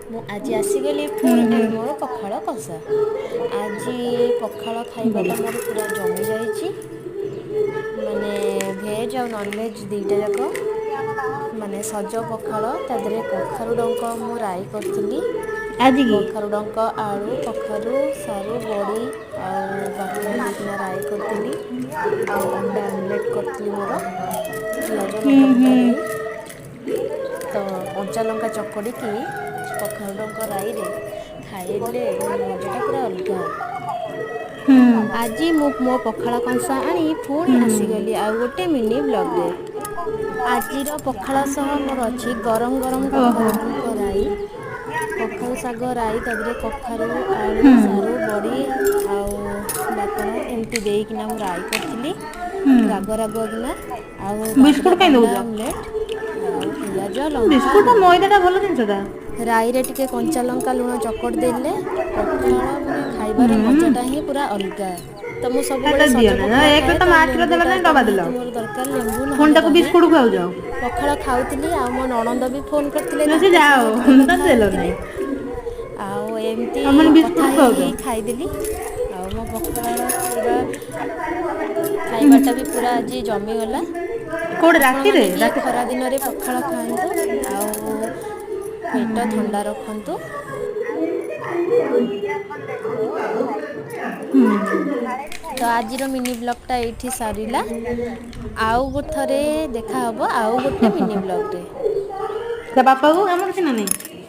ମୁଁ ଆଜି ଆସିଗଲି ହୁଁ ପୁଣି ହୁଁ ଆଣି ମୋର ପଖାଳ କଂସା। ଆଜି ପଖାଳ ଭଲ ଖାଇବାଟା ମୋର ପୁରା ଜମି ଯାଇଛି। ମାନେ ଭେଜ୍ ଆଉ ନନଭେଜ୍ ଦୁଇଟା ଯାକ, ମାନେ ସଜ ପଖାଳ, ତା ଦେହରେ କଖାରୁ ଡଙ୍କ ମୁଁ ରାଇ କରିଥିଲି। ଆଜି କି କଖାରୁ ଡଙ୍କ, ଆଳୁ, କଖାରୁ, ସାରୁ, ବଡ଼ି ଆଉ ବାଟଣ ଦେଇକିନା ରାଇ କରିଥିଲି, ଆଉ ଅଣ୍ଡା ଆମଲେଟ୍ କରିଥିଲି ମୋର ପିଆଜ ହୁଁ ଲଙ୍କା ହୁଁ ଫଙ୍କା ଦେଇ। ତ କଞ୍ଚା ଲଙ୍କା ଚକଡ଼ିକି କଖାରୁ ଡଙ୍କ ରାଇରେ ଖାଇଲେ ମଜାଟା ପୁରା ଅଲଗା। ହୁଁ ଆଜି ମୁଁ ମୋ ପଖାଳ କଂସା ଆଣି ପୁଣି ହୁଁ ଆସିଗଲି ଆଉ ଗୋଟେ ମିନି ବ୍ଲଗ୍ରେ। ଆଜିର ପଖାଳ ସହ ମୋର ଅଛି ଗରମ ଗରମ ଓହୋ କଖାରୁ ଡଙ୍କ ରାଇ, କଖାରୁ ଶାଗ ରାଇ। ତା ଦେହରେ କଖାରୁ, ଆଳୁ, ହୁଁ ସାରୁ, ବଡ଼ି ଆଉ ବାଟଣ ଏମିତି ଦେଇକିନା ମୁଁ ରାଇ କରିଥିଲି, ହୁଁ ରାଗ ରାଗୁଆକିନା। ଆଉ ତା ଦେହରେ ବିସ୍କୁଟ କାଇଁ ଅଣ୍ଡା ଦଉଛ? ଆମଲେଟ୍ ଆଉ ପିଆଜ ଲଙ୍କା ବିସ୍କୁଟ ଟା ଲୁଣ। ମଇଦା ଟା ଭଲ ଜିନିଷଟା। ରାଇରେ ଟିକେ କଞ୍ଚା ଲଙ୍କା ଲୁଣ ଚକଟି ଦେଲେ ପଖାଳ ମାନେ ଖାଇବାର ହୁଁ ମଜାଟା ହିଁ ପୁରା ଅଲଗା। ତ ମୁଁ ହେ ସବୁବେଳେ ତାକୁ ସଜ ଦିଅନା ପଖାଳ ଏକରେ ଖାଏ, ତ ତ ମା କ୍ଷୀର ଦେଲ ଲେମ୍ବୁଟା ନାହିଁ ତ ଡବା ଦେଲ ନିହାତି ମୋର ଦରକାର, ଲେମ୍ବୁ ପୁଣି ନହେଲେ ତାକୁ ଦହି। ବିସ୍କୁଟ ଖୁଆଉଛ। ପଖାଳ ଖାଉଥିଲି ଆଉ ମୋ ନଣନ୍ଦ ବି ଫୋନ୍ କରିଥିଲେ, ସେ ତାଙ୍କ ଯାହା ସହ ହଉ ଟିକେ ତ କଥା ଦେଲ ହେଉଥିଲି ନାହିଁ ଆଉ ଏମିତି ଆଉ ମାନେ କଥା ବିସ୍କୁଟ ହେଇ ଖୁଆଉଛ। ହେଇ ଖାଇଦେଲି। ଆଉ ମୋ ପଖାଳ ଖାଇବାଟା ବି ପୁରା ଆଜି ଜମିଗଲା। କୋଉଠି ରାତିରେ ଆପଣମାନେ ବି ରାତି ଖରା ଦିନରେ ପଖାଳ ଖାଆନ୍ତୁ ଆଉ ପେଟ ଥଣ୍ଡା ରଖନ୍ତୁ। ହୁଁ ତ ଆଜିର ମିନି ବ୍ଲଗ୍ଟା ଏଇଠି ସରିଲା। ଆଉ ଗୋଟେ ଥରେ ଦେଖାହବ ଆଉ ଗୋଟେ ମିନି ବ୍ଲଗ୍ରେ। ତା ବାପାକୁ କାମୁଡୁଛି ନା ନାଇଁ?